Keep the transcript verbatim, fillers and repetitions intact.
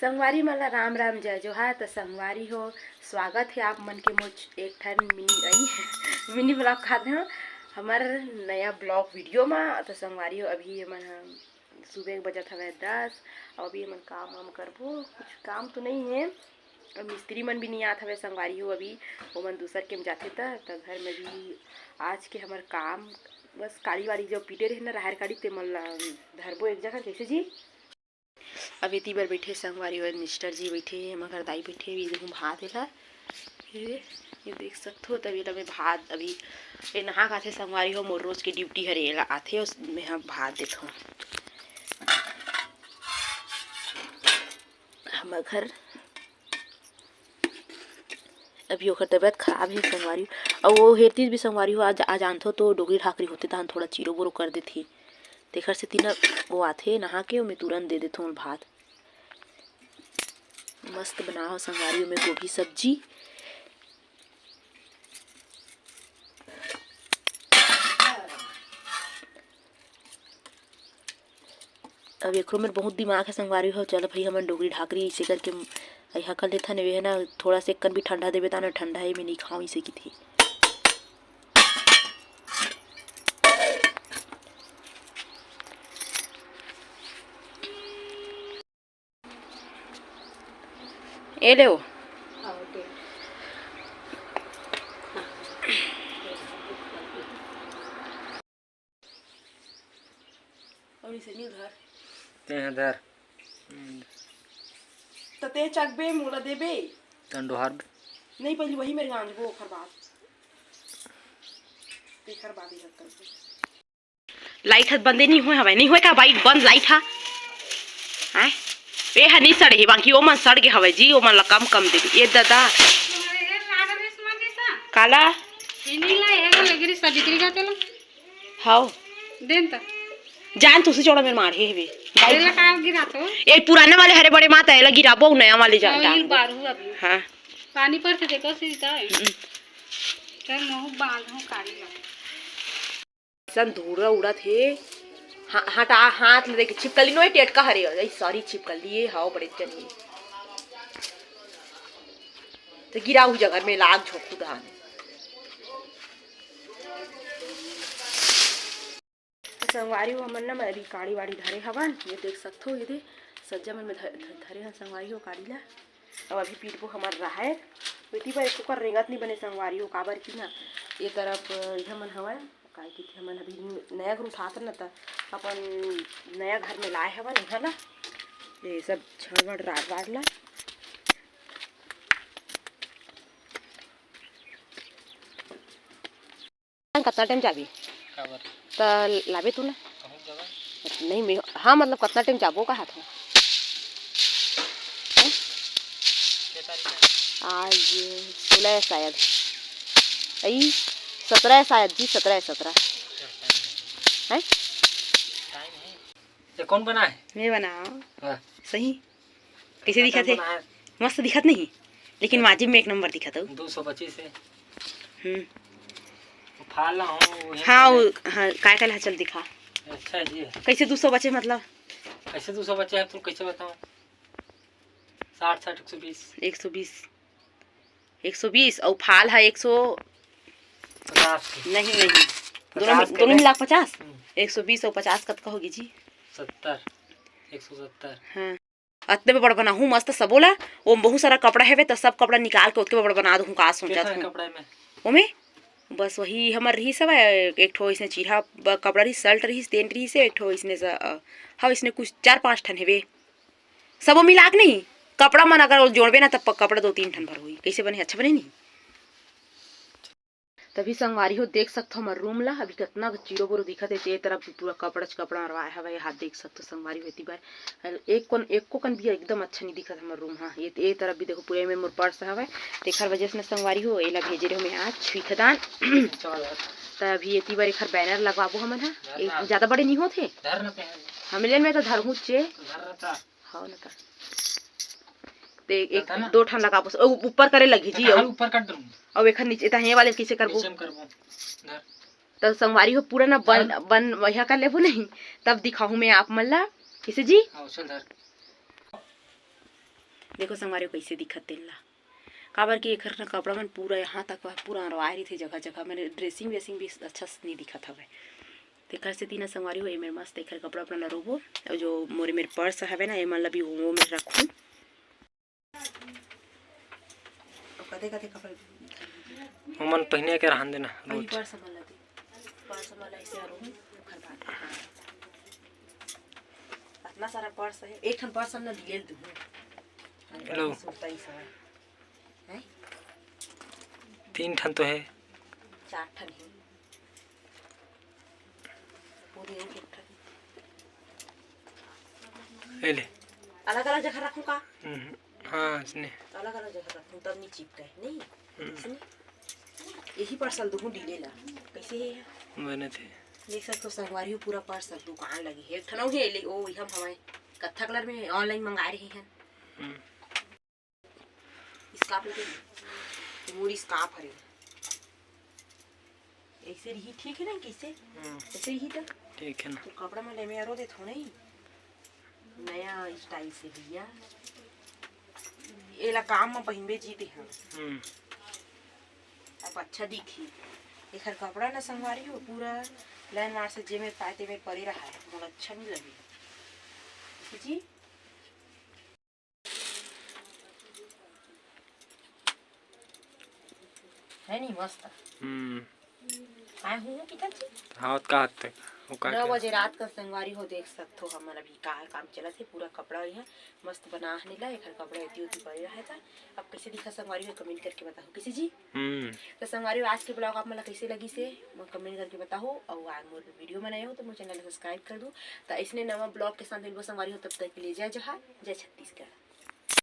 संगवारी मन ला राम राम, जय जोहार। त संगवारी हो, स्वागत हे आप मन के मोर च-, एक ठन मिनी, अई, मिनी ब्लॉग खात हव, हमर नया ब्लॉग वीडियो मा। त संगवारी हो, अभी हमन ह सुबह के बजत हवय दस, अउ अभी हमन काम वाम करबो, कुछ काम तो नइ हे, अउ मिस्त्री मन भी नइ आत हवय संगवारी हो, अभी ओमन दूसर के म जाथे त, त घर में भी आज के हमर काम बस काड़ी वाड़ी जो पीटे रहे ना राहर काड़ी, ते मन ला धरबो एक जगह। कैसे जी? अब एती बर बैठे संगवारी हो, मिस्टर जी बैठे हे, हमर घर दाई बैठे हे, ये देखो भात एला, ये, ये देख सकथो। तब एला मैं भात अभी, ये नहा के आथे संगवारी हो, मोर रोज के ड्यूटी हरे, एला आथे, उस, मैं ह भात देथो। हमर घर अभी ओकर तबीयत खराब हे संगवारी, अउ वो हेरतीस भी संगवारी हो, आज, आज जानथो तो डोकरी ढाकरी होथे, तहन थोड़ा चीरो बोरो कर देथे। तेखर सेती न वो आथे नहा के, ओमे तुरंत दे देथों भात। मस्त बनाओ संगवारी, ओमे गोभी सब्जी। अब एकरो में बहुत दिमाग हे संगवारी हो। चल भाई, हमन डोकरी ढाकरी इसे करके अइहा कर लेथन। वे हे ना, थोड़ा से कन भी ठंडा देबे, ता ना ठंडा हे, मैं नहीं खाऊं इसे किथे। ए ले ओ। अउ इसे नहीं धर। ते ह धर। त ते चकबे, मोला देबे। तन डोहार। नहीं, पहले वही मेरे गांज वो, ओखर बाद। तेखर बाद ही रख कर। लाइट ह बंदे नहीं होए हवय, नहीं होए का बाइट बंद लाइट ह? हैं? ए ह नहीं सड़े हे, बाकी ओमन सड़ गे हवय जी, ओमन ला कम कम दे दे। ए दादा। काला? इनी ला एगो लगरी सावित्री का तेला। हाओ। देन त। जान तुसी चौड़ा मेर मार हे हवे। तेला का गिरा तो? ए पुराना वाले हरे बड़े माता एला गिराबो, नया वाले जा-, अउ डालबो। बारू अभी। हाँ। पानी पर से देखो सीधा। हम्म। चल महू बांध हूँ काली ला। अइसन धूरा उड़त हे। हा-, हटा, हाथ ले देके छिपकली नोहे, टेटका हरे। अई, सॉरी, छिपकली ये, हाओ, बड़े जन हे। त गिरा उही जगह में लाग झोंकू धान। संगवारी हो, हमन ना, मैं अभी काड़ी वाड़ी धरे हवन, ये देख सकथो, ये दे, सज्जा मन में ध-, ध-, धरे हन संगवारी हो काड़ी ला। अब अभी पीटबो हमर राहर। बेटी बर एको कर रेंगत नहीं बने संगवारी हो, काबर कि ना ये तरफ, अ, इहाँ मन हवय, काय कहिथे, हमन अभी नया घर उठात हन ना, त अपन नया घर में लाए हवन इहाँ ला। ये सब छड़वड़ राड़ वाड़ ला। कतना टाइम जाबे? काबर? त लाबे तू ना। कहूँ जगह? नहीं, मैं, हाँ, मतलब, कतना टाइम जाबो कहत हूँ। हैं? के तारीख है? आज सोलह है शायद। अई, सत्रह है शायद जी, सत्रह है, सत्रह। अच्छा, टाइम है। हैं? टाइम है। ये कौन बना है? मैं बनाओ। वाह। सही। कैसे दिखत हे? मस्त दिखत नहीं, लेकिन वाजिब में एक नंबर दिखत हे। दो सौ पच्चीस है। हम्म। वो फाल ना हो, वो है हाँ, ना। वो, हाँ, काय काय ला चल दिखा। अच्छा जी। कैसे दो सौ बचे मतलब? कैसे दो सौ बचे हैं, तुम कैसे बताओ? साठ, साठ, एक सौ बीस। एक सौ बीस। एक सौ बीस अउ फाल है एक सौ। पचास के। नहीं, नहीं। दोनों पचास के दोनों नहीं। मिला के पचास? हम्म। एक सौ बीस अउ पचास कतका होगी जी? सत्तर। एक सौ सत्तर। हाँ। अतने बड़ बनाहूँ मस्त सबो ला। ओम बहुत सारा कपड़ा हेवे, त सब कपड़ा निकाल के ओतके बड़ बना दूँ, का सोचत कैसा है हूँ। कपड़ा में? ओमे बस वही हमर रहिस हवय, एक ठो अइसने चिरहा ब-, कपड़ा रहिस, शर्ट रहिस, पैंट रहिस, एक ठो अइसने स-, अ, हव, अइसने कुछ चार पाँच ठन हेवे। सबो मिला के नहीं, कपड़ा मन अगर जोड़बे ना, तब प-, कपड़ा दो तीन ठन भर होही। कैसे बने? अच्छा बने नहीं? तभी संगवारी हो देख सकथो हमर रूम ला, अभी कतना चीरो बोरो दिखत हे। ते तरफ भी पूरा कपड़च कपड़ा मरवाए हवय, हाथ देख सकथो संगवारी हो एती बर। एक कोन, एको कन भी एकदम अच्छा नहीं दिखत हमर रूम हा। ये, ये तरफ भी देखो पूरे में मोर पर्स हवय, तेखर वजह से न संगवारी हो एला भेजे रहो मैं आज छुईखदान। त अभी एती बर एखर बैनर लगवाबो हमन हा। एक ज्यादा बड़े नहीं होत हे। धर न पे। हमले में तो धरहूँ चे। धर रहता। हव न त। ते एक, दो ठन लगाबो, ओ, ऊपर करे लगही जी, अउ ऊपर कर दूँ। अउ एखर नीचे, त हे वाले कइसे करबो? नीचे में करबो। धर। त संगवारी हो पूरा ना बन, धर। बन वहिया कर लेबो नहीं, तब दिखाहूँ मैं आप मन ला। कइसे जी? हाँ, चल धर। देखो संगवारी हो कइसे दिखत तेन ला, काबर कि एखर न कपड़ा मन पूरा यहाँ तक पूरा अंरवाए रहिथे जगह जगह, माने dressing वेसिंग भी अच्छा से नइ दिखत हवय। तेखर सेती न संगवारी हो एमेर मस्त एखर कपड़ा उपड़ा ला रोबो, अउ जो मोर एमेर purse हवे ना एमन ला भी वो में रखहूँ। कते कते कपड़ा ओमन पहिने के रहन देना अभी रोज। Purse मन ला दे, purse मन ला ऐसे रोहूँ, ओखर बाद। अतना सारा purse हे, एक ठन purse हम ना दिए ल दूँ। Hello। सुरता ही सारा। हैं? तीन ठन तो हे। चार ठन हे। वो दे एक ठन। ए ले। अलग-अलग जगह रखूँ का? हम्म, हाँ, इसने। अलग-अलग जगह रखूँ, तब नहीं चिपके, नहीं? हम्म। इसने? यही parcel दूँ डीले ला। कैसे हे? बने थे। देख सकते हो संगवारी हो, पूरा parcel दुकान लगी है। एक ठन अउ हे, ले, ओ, हम हमारे कत्था colour में online मंगाए रहे हैं। हम्म। Scarf लगे ना? तो मोर scarf हरे। ऐसे रही, ठीक है ना? कैसे? हम्म। ऐसे रही तो? ठीक है ना? तो कपड़ा में ले में अरो दे थोड़ा ही। नया style से भैया। एला काम में पहिनबे जीते हैं। हम्म। अब अच्छा दिखी। एखर कपड़ा ना संगवारी हो, पूरा line मार से जे में पाए ते में परे रहा है। मोला अच्छा नहीं लगे। जी? है नहीं मस्त? हम्म। आए हूँ किधर जी? हाँ, का हद तक? वो का नौ क्या? बजे रात का संगवारी हो, देख सकत हो, हमन अभी का काम चलत हे, पूरा कपड़ा यहाँ मस्त बना हने ला, एखर कपड़ा एती ओती पड़े रहे था। अब कैसे दिखा संगवारी हो, comment करके बताओ किसी जी। हम्म। तो संगवारी हो, आज के vlog आप मन ला कैसे लगिस हे, comment करके बताओ, और आज मोर video बनाए हो तो मोर channel subscribe कर दो। तो इसने नवा vlog के साथ मिलबो संगवारी हो, तब तक के लिए जय जोहार, जय छत्तीसगढ़।